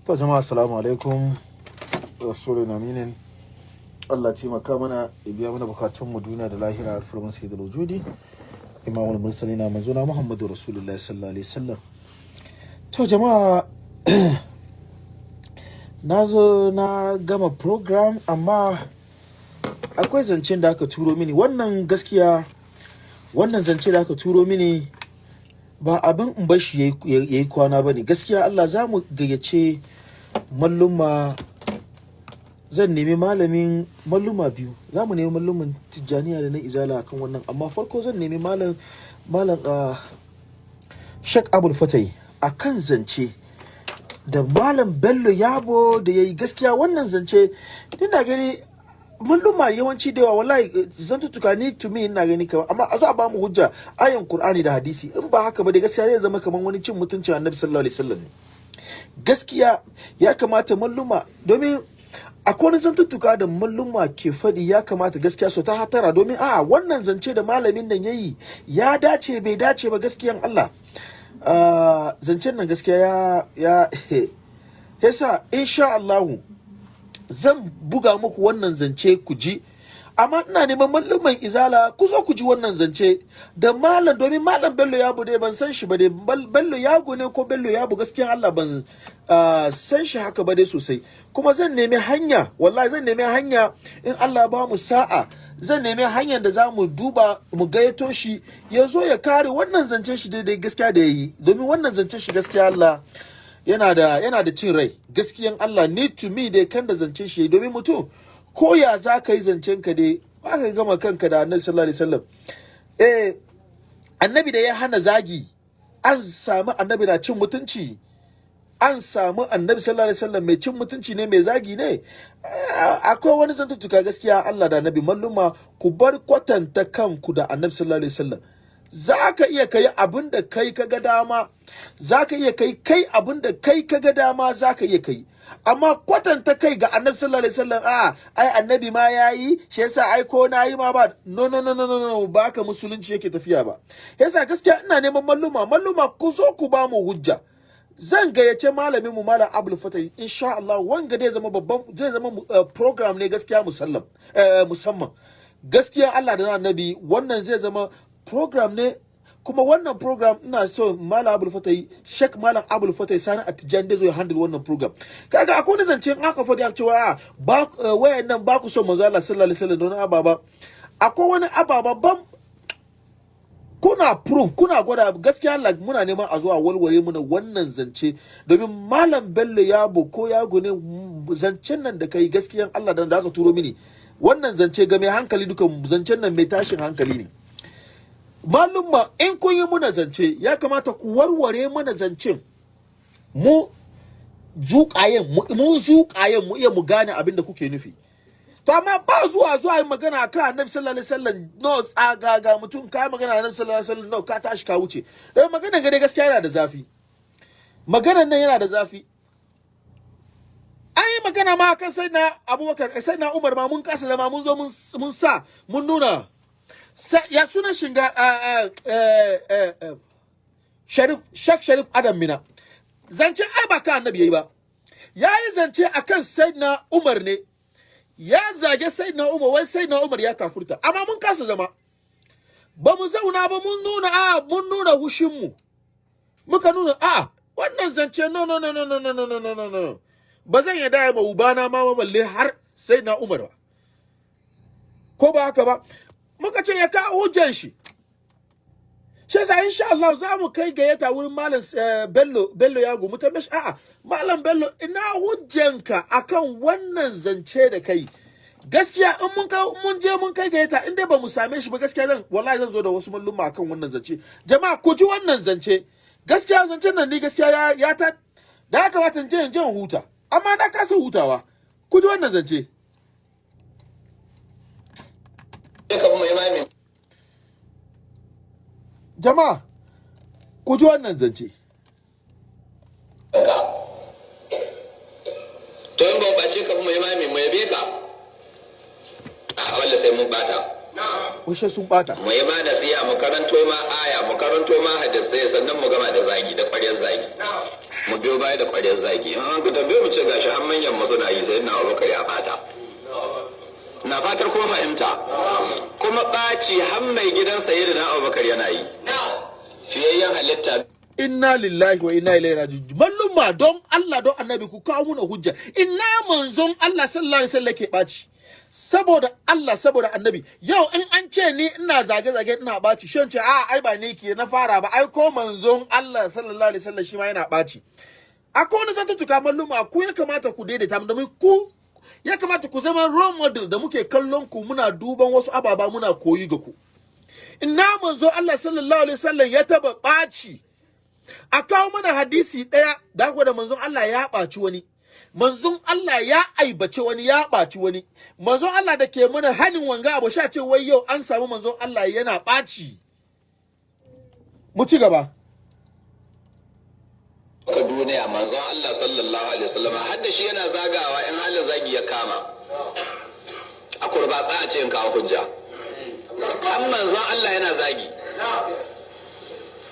To jama'a, assalamu alaikum. Rasulun aminin. Allah taimaka mana ya biya mana bukatun mu duniya da lahira, alfarman sayyidul wujudi, imamul mursalina, manzona Muhammadu Rasulullahi sallallahu alaihi wasallam. To jama'a, na zo na gama program, amma akwai zancen da aka turo mini. Wannan gaskiya, wannan zance da aka turo mini ba abin in bar shi yayi kwana bane. Gaskiya Allah, za mu gayyace malluma. Zan nemi malamin malluma biyu, za mu nemi malluman Tijjaniya da na Izala kan wannan. Amma farko zan nemi malam Sheikh Abul Fatai akan zance da Malam Bello Yabo da yayi. Gaskiya wannan zance ina gani malluma yawanci da yawa, wallahi zantutuka ni, to me, ina gani kamar, amma a zo a ba mu hujja, ayan Qur'ani da hadisi. In ba haka ba da gaskiya zai zama kamar wani cin mutuncin Annabi sallallahu alaihi wasallam ne. Gaskiya ya kamata malluma, domin akwai wani zantuttuka da malluma ke faɗi, ya kamata gaskiya su ta hatara, domin a wannan zance da malamin nan yayi ya dace bai dace ba. Gaskiyan Allah, zancen nan gaskiya ya yasa insha Allahu zan buga muku wannan zance ku ji. Amma ina neman malluman Izala, ku zo ku ji wannan zance da malam, domin Malam Bello Yabo dai ban san shi ba dai. Bello Yago ne ko Bello Yabo, gaskiyan Allah ban san shi haka ba dai sosai. Kuma zan nemi hanya, wallahi zan nemi hanya, in Allah ba mu sa'a zan nemi hanyar da za mu duba mu gayyato shi ya zo ya kare wannan zancen shi daidai gaskiya da ya yi, domin wannan zancen shi gaskiya Allah yana da cin rai. Gaskiyan Allah, ni to me dai, kan da zancen shi, domin mutum ko ya za ka yi zancen ka dai, ba ka gama kanka da Annabi sallallahu alaihi wasallam. Annabi da ya hana zagi, an samu Annabi na cin mutunci? An samu Annabi sallallahu alaihi wasallam mai cin mutunci ne, mai zagi ne? Akwai wani zantuttuka, gaskiya Allah da Annabi, malluma ku bar kwatanta kanku da Annabi sallallahu alaihi wasallam. Za ka iya kai abin da kai ka ga dama, za ka iya kai abin da kai ka ga dama, za ka iya kai, amma kwatanta kai ga Annabi sallallahu alaihi wasallam, a ai Annabi ma yayi shi, yasa ai ko nayi ma ba. No, no, no, no, no, no, ba ka musulunci yake tafiya ba. Yasa gaskiya ina neman malluma, malluma ku zo ku ba mu hujja. Zan gayyace malamin mu, Malam Abdul Fatai, insha Allah. Wanga zai zama babban, zai zama program ne gaskiya musallam, musamman. Gaskiya Allah da Annabi, wannan zai zama program ne. Kuma wannan program ina so Malam Abdul Fatai, Sheikh Malam Abdul Fatai Sani Atijani da zo ya handle wannan program. Kaga akwai wani zance in aka faɗi cewa ba wayan nan ba ku so manzo Allah sallallahu alaihi wasallam don ababa. Akwai wani ababa ban kuna proof, kuna gwada. Gaskiya Allah, muna neman a zuwa walwale muna wannan zance, domin Malam Bello Yabo ko Yago ne, zancen nan da kai, gaskiyan Allah da aka turo mini wannan zance, ga mai hankali duka zancen nan mai tashin hankali ne. Malumma, in kun yi muna zance, ya kamata ku warware mana zancen, mu zuƙayen mu zuƙayen mu iya mu gane abin da kuke nufi. To amma ba zuwa yi magana kan Annabi sallallahu alaihi wasallam, no, tsagaga mutum kai magana Annabi sallallahu alaihi wasallam, no, ka tashi ka wuce. Eh, magana gare gaskiya yana da zafi, maganan nan yana da zafi. An yi magana ma kan sai na Abubakar, sai na Umar ma, mun kasa zama, mun zo mun sa mun nuna ya sunan shinga Sharif, Sheikh Sharif Adam Mina. Zance ai ba kan Annabi yayi ba, yayi zance akan Sayyidina Umar ne, ya zage Sayyidina Umar, wai Sayyidina Umar ya kafurta. Amma mun kasa zama, ba mu zauna ba, mun nuna a mun nuna hushin mu, muka nuna a wannan zance, no, no, no, no, no, no, no, no, no, no, ba zan yarda ya ma ubana ma balle har Sayyidina Umar ba. Ko ba haka ba? Muka ce ya kawo hujjan shi. Shi yasa insha Allah za mu kai gayyata wurin Malam Bello Yago, mu tambaye shi, a'a, Malam Bello, ina hujjanka akan wannan zance da kai? Gaskiya in mun kai, mun je mun kai gayyata, in dai ba mu same shi ba, gaskiya zan, wallahi zan zo da wasu malluma akan wannan zance. Jama'a ku ji wannan zance. Gaskiya zancen nan ni gaskiya ya ta da ya kamata in je in huta, amma na kasa hutawa. Ku ji wannan zance. Jama'a ku ji wannan zance. To in ban bace ka mu imami mu yabe ka, a walla sai mun bata. Washe sun bata. Mu yi ma nasiha, mu karanto ma aya, mu karanto ma hadisai, sannan mu gama da zagi da ƙwaryar zagi. Mu biyo baya da ƙwaryar zagi. In an ka tambaye mu ce gashi har manyan mu suna yi, sai na Abubakar ya bata. Na fatar kun fahimta. Kuma ɓaci har mai gidan Sayyidina Abubakar yana yi. Fiyayyen halitta. Inna lillahi wa inna ilaihi raji'un. Mallumma, don Allah, don Annabi, ku kawo muna hujja. Ina manzon Allah sallallahu alaihi wasallam ke ɓaci? Saboda Allah, saboda Annabi, yau in an ce ni ina zage-zage, ina ɓaci, shan ce a ai ba ni ke na fara ba, ai ko manzon Allah sallallahu alaihi wasallam shi ma yana ɓaci. Akwai wani zantuttuka, malluma, ku ya kamata ku daidaita mu, domin ku ya kamata ku zama role model da muke kallon ku, muna duban wasu ababa, muna koyi ga ku. Ina manzo Allah sallallahu alaihi wasallam ya taba ɓaci? A kawo mana hadisi ɗaya da haka da manzon Allah ya ɓaci wani, manzon Allah ya aibace wani, ya ɓaci wani. Manzon Allah da ke mana hanin wanga abu, sha ce wai yau an samu manzon Allah yana ɓaci. Mu ci gaba. Ka duniya manzon Allah sallallahu alaihi wasallam har da shi yana zagawa in halin zagi ya kama. A kurbatsa a ce in kawo hujja. Har manzon Allah yana zagi.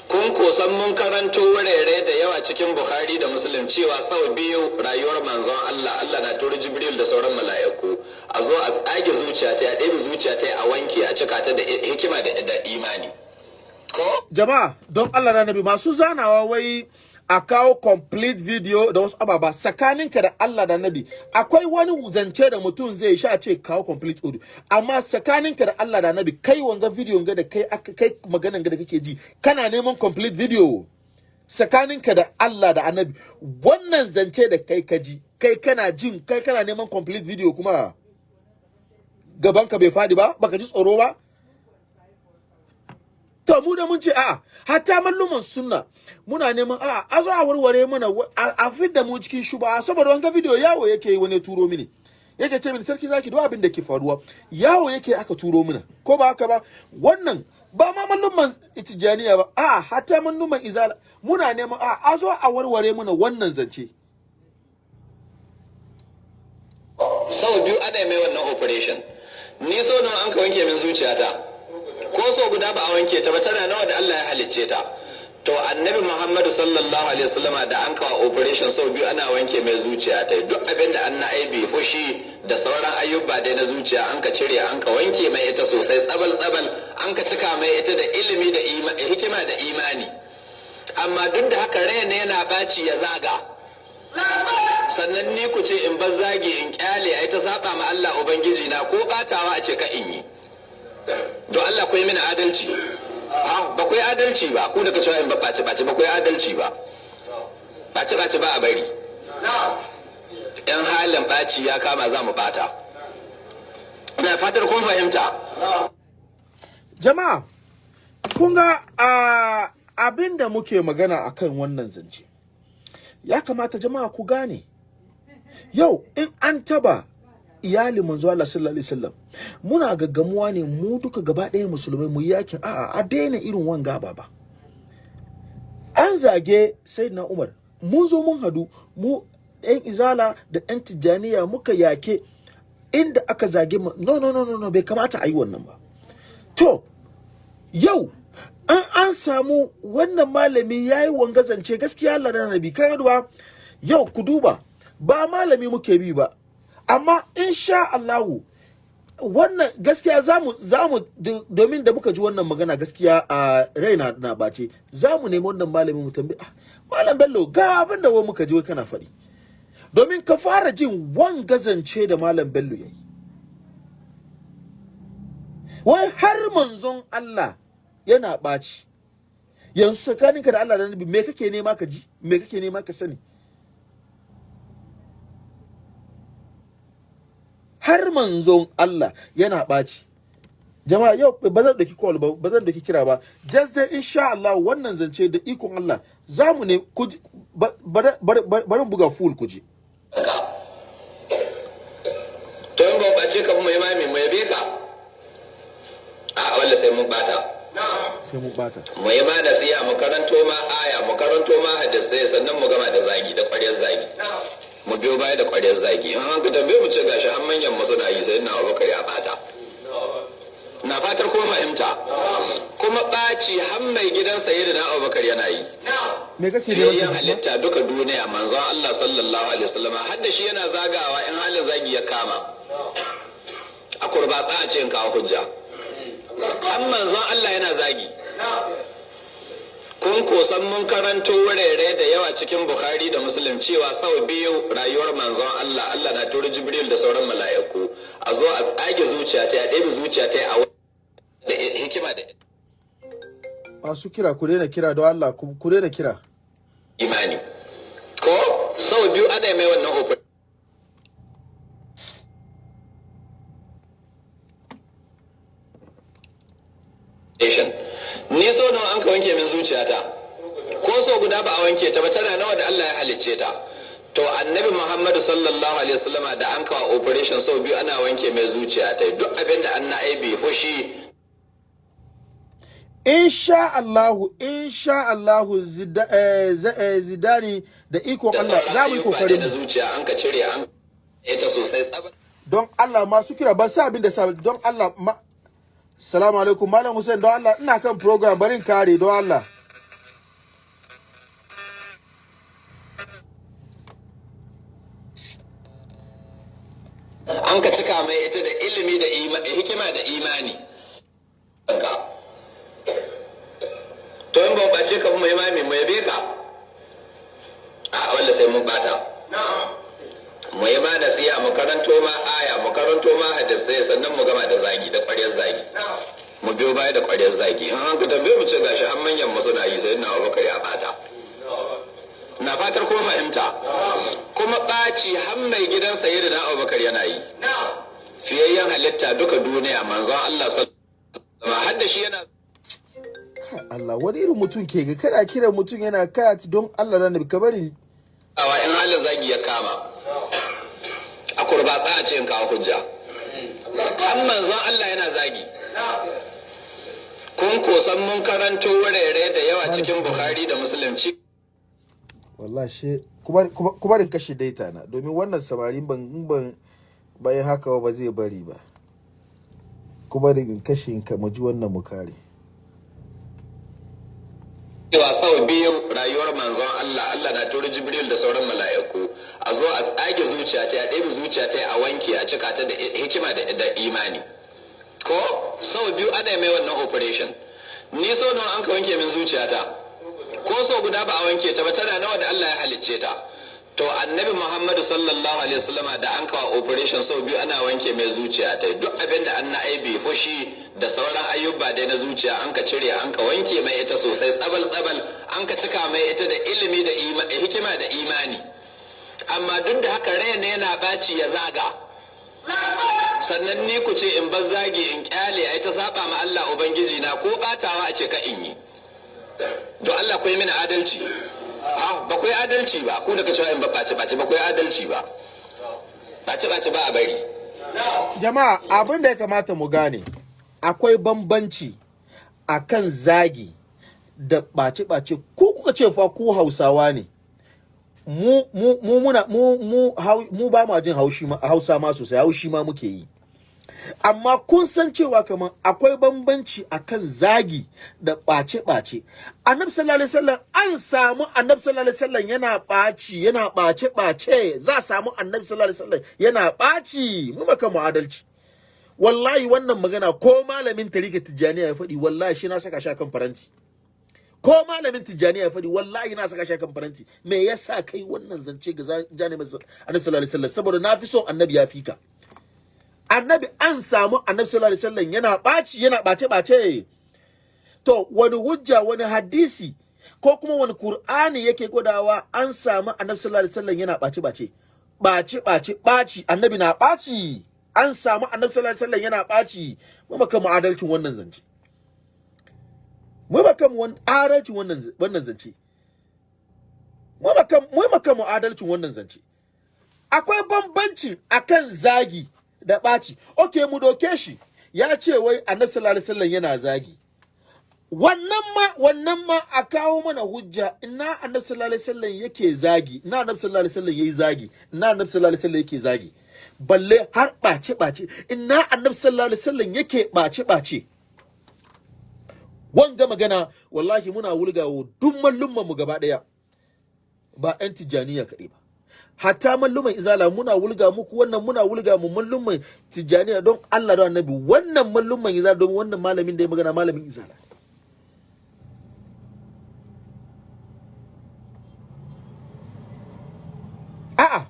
Kun kosan mun karanto wurare da yawa cikin Bukhari da Muslim cewa sau biyu rayuwar manzon Allah, Allah na turo Jibril da sauran mala'iku a zo a tsage zuciya ta, a ɗebe zuciya ta, a wanke, a cika ta da hikima da imani. Ko? Jama'a, don Allah da Nabi, masu zanawa wai a kawo complete video da wasu ababa, tsakaninka da Allah da Nabi, akwai wani zance da mutum zai sha ce kawo complete audio, amma tsakaninka da Allah da Nabi, kai wanga video ga da kai kai maganan ga da kake ji, kana neman complete video? Tsakaninka da Allah da Annabi, wannan zance da kai kaji, kai kana jin kai kana neman complete video, kuma gabanka bai fadi ba, baka ji tsoro ba? To mu da mun ce a'a, hatta malluman sunna muna neman a'a, a zo a warware mana, a fidda mu cikin shuba, saboda wanga video yawo yake yi. Wani turo mini yake ce mini, "Sarki Zaki, duk abin da ke faruwa yawo yake, aka turo mana." Ko ba haka ba? Wannan ba ma malluman Tijaniya ba, a'a, hatta malluman Izala muna neman a'a, a zo a warware mana wannan zance. Sau biyu ana mai wannan operation. Ni sau nawa an ka wanke min zuciyata? Ko sau guda ba a wanke ta ba, tana nawa da Allah ya halicce ta. To Annabi Muhammadu sallallahu alaihi wasallam da an kawo operation sau biyu ana wanke mai zuciya ta, duk abin da an na aibi, fushi da sauran ayyuba dai na zuciya, an ka cire, an ka wanke mai ita sosai tsabal tsabal, an ka cika mai ita da ilimi da hikima da imani. Amma duk da haka rai ne yana baci ya zaga. Sannan ni ku ce in bar zagi, in kyale ai ta saba ma Allah Ubangiji na, ko batawa a ce ka in yi. Don Allah ku yi mini adalci. Ha, ba ku yi adalci ba. Ku da ka cewa in ba ɓace ɓace, ba ku yi adalci ba. Ɓace ɓace ba a bari. Yan halin ɓaci ya kama, za mu ɓata. Ina fatar kun fahimta. Jama'a, kun ga abin da muke magana akan wannan zance, ya kamata jama'a ku gane, yau in an taba iyalin manzo Allah sallallahu alaihi wasallam, muna gaggamuwa ne mu duka gaba ɗaya musulmai mu yi yakin a'a, a daina irin wanga baba. An zage Sayyidina Umar, mun zo mun hadu, mu yan Izala da yan Tijjaniya, muka yake inda aka zage. No, no, no, no, no, bai kamata a yi wannan ba. To yau an samu wannan malami ya yi wanga zance, gaskiya Allah da Nabi kai duba. Yau ku duba, ba malami muke bi ba, amma insha Allahu wannan gaskiya zamu domin da muka ji wannan magana, gaskiya a raina na bace, zamu nemi wannan malami mu tambaye, "Malam Bello, ga abin da wai muka ji wai kana faɗi." Domin ka fara jin wanga zance da Malam Bello yayi, wai har manzon Allah yana ɓaci. Yanzu tsakaninka da Allah da Nabi, me kake nema ka ji? Me kake nema ka sani? Har manzon Allah yana ɓaci. Jama'a, yau ba zan ɗauki call ba, ba zan ɗauki kira ba. Just dai insha Allah wannan zance, da ikon Allah za mu ne bari buga full kuji. To in ba ɓace ka mu yi mami mu yabe ka, a walla sai mun bata. Sai mun bata. Mu yi ma nasiha, mu karanto ma aya, mu karanto ma hadisai, sannan mu gama da zagi, da ƙwaryar zagi. Mu biyo baya da ƙwaryar zagi. In an ka tambaye mu ce gashi har manyan mu suna yi, sai na Abubakar ya bata. Na fatar ko fahimta. Kuma ɓaci har mai gidan Sayyidina Abubakar yana yi. Me kake da Fiyayyen wannan? halitta duka duniya, manzon Allah sallallahu alaihi wasallam, har da shi yana zagawa in halin zagi ya kama. A kurbatsa a ce in kawo hujja. Har manzon Allah yana zagi. Kun kosan mun karanto wurare da yawa cikin Bukhari da Muslim cewa sau biyu rayuwar manzon Allah, Allah na turo Jibril da sauran mala'iku a zo a tsage zuciya ta, a ɗebe zuciya ta, a da hikima da Masu kira, ku daina kira don Allah, ku daina kira. imani. Ko sau biyu ana mai wannan operation. Ni so nawa an ka wanke min zuciyata? Ko so guda ba a wanke ta ba, tana nawa da Allah ya halicce ta. To Annabi Muhammadu sallallahu alaihi wasallama da an kawo operation sau biyu ana wanke mai zuciya ta, duk abin da an na aibi, fushi Insha Allahu, insha Allahu, Zidani, da ikon da Allah sauran za mu yi ayyuka kokarin da na mu. zuciya an ka cire an ita sosai tsab. Don Allah masu kira, ban sa abin da sa, don Allah ma. Salamu alaikum, Malam Hussein, don Allah ina kan program, barin kare don Allah. An ka cika mai ita da ilimi da hikima da imani. Ka to in ban ɓace ka, mu imami mu yabe ka, a walla sai mun bata. Mu yi ma nasiha, mu karanto ma aya, mu karanto ma hadisai, sannan mu gama da zagi, da ƙwaryar zagi. Mu biyo baya da ƙwaryar zagi. In an ka tambaye mu, ce gashi har manyan mu suna yi, sai na Abubakar ya bata. Na fatar ko fahimta. Kuma ɓaci har mai gidan Sayyidina Abubakar yana yi. Fiyayyen halitta duka duniya, manzon Allah sallallahu alaihi wasallam, har da shi yana Kai Allah, wani irin mutum ke ga kana kiran mutum yana kat, don Allah na Nabi ka bari. Awa in halin zagi ya kama a kurbatsa a ce in kawo hujja. Har manzon Allah yana zagi. Kun kosan mun karanto wurare da yawa cikin Bukhari da Muslim Wallahi she kuma barin kashe data na, domin wannan samarin ban in ban bayan haka ba zai bari ba. Kuma in kashe in ka mu ji wannan mu kare. Cewa sau biyu rayuwar manzon Allah, Allah na turo Jibril da sauran mala'iku a zo a tsage zuciya ta, a ɗebe zuciya ta, a wanke, a cika ta da hikima da imani. Ko sau biyu ana mai wannan operation. Ni so nawa an ka wanke min zuciyata? Ko so guda ba a wanke ta ba, tana nawa da Allah ya halicce ta. To Annabi Muhammadu sallallahu alaihi wasallama da an kawo operation sau biyu ana wanke mai zuciya ta, duk abin da an na aibi, fushi da sauran ayyuba dai na zuciya, an ka cire an ka wanke mai ita sosai tsabal tsabal, an ka cika mai ita da ilimi da hikima da imani. Amma duk da haka rai ne yana baci ya zaga. Sannan ni ku ce in bar zagi, in kyale ai ta saba ma Allah ubangiji na, ko batawa a ce ka in yi. Don Allah ku yi mini adalci. Ah, ba ku yi adalci ba. Ku daga cewa in ba ɓace ɓace, ba ku yi adalci ba. Ɓace ɓace ba a bari. Jama'a, abin da ya kamata mu gane, akwai bambanci akan zagi da ɓace-ɓace. Ko kuka ce fa ku Hausawa ne, mu mu mu muna mu mu mu ba ma jin haushi ma, Hausa ma sosai, haushi ma muke yi. Amma kun san cewa kamar akwai bambanci akan zagi da ɓace-ɓace. Annabi sallallahu alaihi wasallam, an samu Annabi sallallahu alaihi wasallam yana ɓaci, yana ɓace-ɓace? Za a samu Annabi sallallahu alaihi wasallam yana ɓaci? Mu maka mu adalci. Wallahi wannan magana, ko malamin tarika Tijjaniya ya faɗi, wallahi shi na saka shi kan faranti. Ko malamin Tijjaniya ya faɗi, wallahi na saka shi kan faranti. Me yasa kai wannan zance ga janibin Annabi sallallahu alaihi wasallam? Saboda na fi son Annabi ya fika Annabi. An samu Annabi sallallahu alaihi wasallam yana ɓaci, yana ɓace ɓace? To wani hujja, wani hadisi ko kuma wani Qur'ani yake gwadawa an samu Annabi sallallahu alaihi wasallam yana ɓace ɓace, ɓace ɓace, ɓaci? Annabi na ɓaci? An samu Annabi sallallahu alaihi wasallam yana ɓaci? Mu baka mu adalcin wannan zance. Mu baka mu adalcin wannan zance. Mu baka mu adalcin wannan zance. Akwai bambanci akan zagi da ɓaci. Okay, mu doke shi ya ce wai Annabi sallallahu alaihi wasallam yana zagi. Wannan ma a kawo mana hujja, ina Annabi sallallahu alaihi wasallam yake zagi? Ina Annabi sallallahu alaihi wasallam yayi zagi? Ina Annabi sallallahu alaihi wasallam yake zagi? Balle har ɓace ɓace. Ina annabi sallallahu alaihi wasallam yake ɓace ɓace? Wanga magana wallahi muna wulgawo duk mallumman mu gaba daya, ba yan tijaniya kaɗai ba, hatta malluman izala muna wulga muku wannan, muna wulga mu malluman tijaniya. Don Allah da annabi, wannan malluman izala, don wannan malamin da ya magana malamin izala. A'a,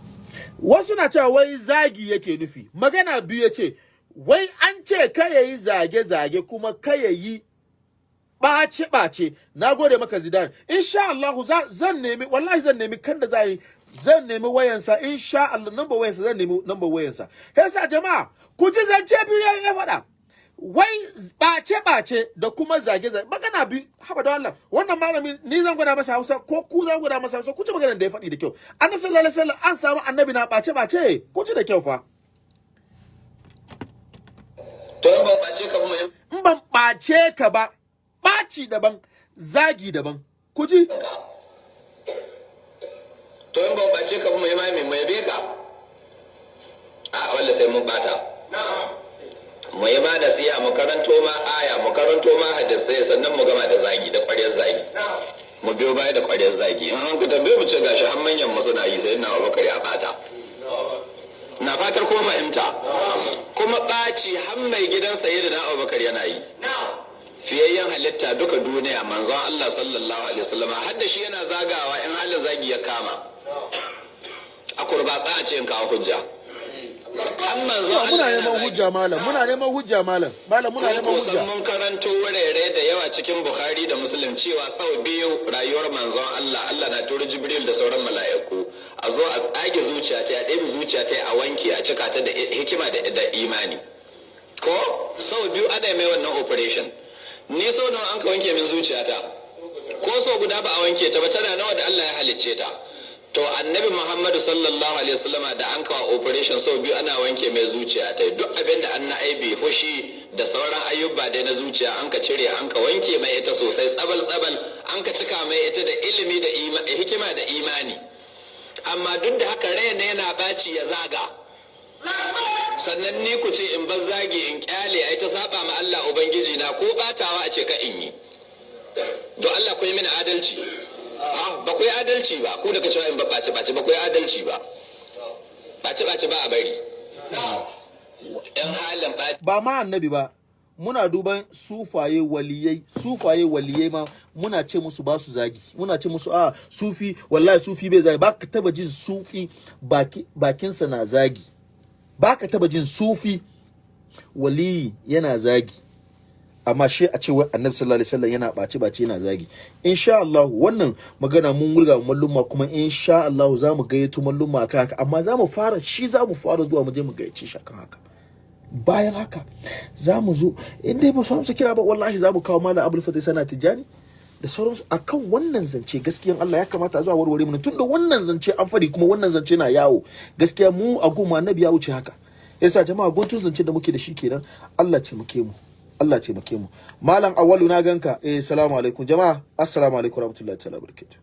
wasu na cewa wai zagi yake nufi. Magana biyu yace, wai an ce ka yayi zage-zage kuma ka yayi ɓace-ɓace. Na gode maka Zidane. Insha Allah zan nemi, wallahi zan nemi kan da za yi, zan nemi wayansa insha Allah, number wayansa, zan nemi number wayansa. Yasa jama'a ku ji zance biyu ya faɗa, wai ɓace-ɓace da kuma zage-zage. Magana biyu. Haba da Allah, wannan malamin ni zan gwada masa Hausa ko ku zan gwada masa Hausa? Ku ji maganar da ya faɗi da kyau. Annabi sallallahu alaihi wasallam an samu annabi na ɓace-ɓace? Ku ji da kyau fa. To in ban ɓace ka ba mai In ban ɓace ka ba, ɓaci daban, zagi daban. Ku ji. To in ban ɓace ka ba mai mai mai yabe ka. A walla sai mun bata. Mu yi ma nasiha, mu karanto ma aya, mu karanto ma hadisai, sannan mu gama da zagi, da ƙwaryar zagi. Mu biyo baya da ƙwaryar zagi. In an ku tambaye mu ce gashi har manyan mu suna yi, sai na Abubakar ya bata. Na fatar ko fahimta. Kuma ɓaci har mai gidan sayyidina Abubakar yana yi. Fiyayyen halitta duka duniya, manzon Allah sallallahu alaihi wasallam, har da shi yana zagawa in halin zagi ya kama. A kurbatsa a ce in kawo hujja. An manzon Allah Muna yana neman zagi. hujja malam, muna neman hujja malam, malam muna neman Ko hujja. Mun karanto wurare da yawa cikin Bukhari da Muslim cewa sau biyu rayuwar manzon Allah, Allah na turo Jibril da sauran mala'iku a zo a tsage zuciya ta, a ɗebe zuciya ta, a wanke, a cika ta da hikima da imani. Ko sau biyu ana mai wannan operation. Ni sau nawa an ka wanke min zuciyata? Ko sau guda ba a wanke ta ba, tana nawa da Allah ya halicce ta. To annabi Muhammadu sallallahu alaihi wasallama da an kawo operation sau biyu ana wanke mai zuciya ta, duk abin da an na aibi, fushi da sauran ayyuba dai na zuciya, an ka cire, an ka wanke mai ita sosai tsabal tsabal, an ka cika mai ita da ilimi da hikima da imani. Amma duk da haka rai ne yana baci ya zaga. Sannan ni ku ce in bar zagi, in kyale ai ta saba ma Allah ubangiji na, ko batawa a ce ka in yi. Don Allah ku yi mini adalci. Ba ku yi adalci ba, ku daga cewa in ba ɓace ɓace, ba ku yi adalci ba. Ɓace ɓace ba a bari. Yan halin ɓaci. Ba ma annabi ba, muna duban sufaye waliyai, sufaye waliyai ma muna ce musu ba su zagi, muna ce musu a sufi, wallahi sufi bai zagi. Ba ka taba jin sufi bakinsa na zagi, ba ka taba jin sufi waliyi yana zagi, amma shi a ce wai annabi sallallahu alaihi wasallam yana ɓace ɓace, yana zagi. Insha Allah wannan magana mun wurga malluma, kuma insha Allah za mu gayyato malluma akan haka, amma za mu fara shi, za mu fara zuwa mu je mu gayyace shi akan haka. Bayan haka za mu zo, in dai ba su amsa kira ba, wallahi za mu kawo malam Abdul Fatih Sana Tijani da sauransu akan wannan zance. Gaskiyan Allah ya kamata a zuwa warware mu, tunda wannan zance an fadi kuma wannan zance na yawo. Gaskiya mu a goma annabi ya wuce haka. Yasa jama'a, guntun zance da muke da shi kenan. Allah taimake mu, Allah taimake mu. Malam Awalu na ganka. Eh, salamu alaikum jama'a, assalamu alaikum warahmatullahi ta'ala barakatuh.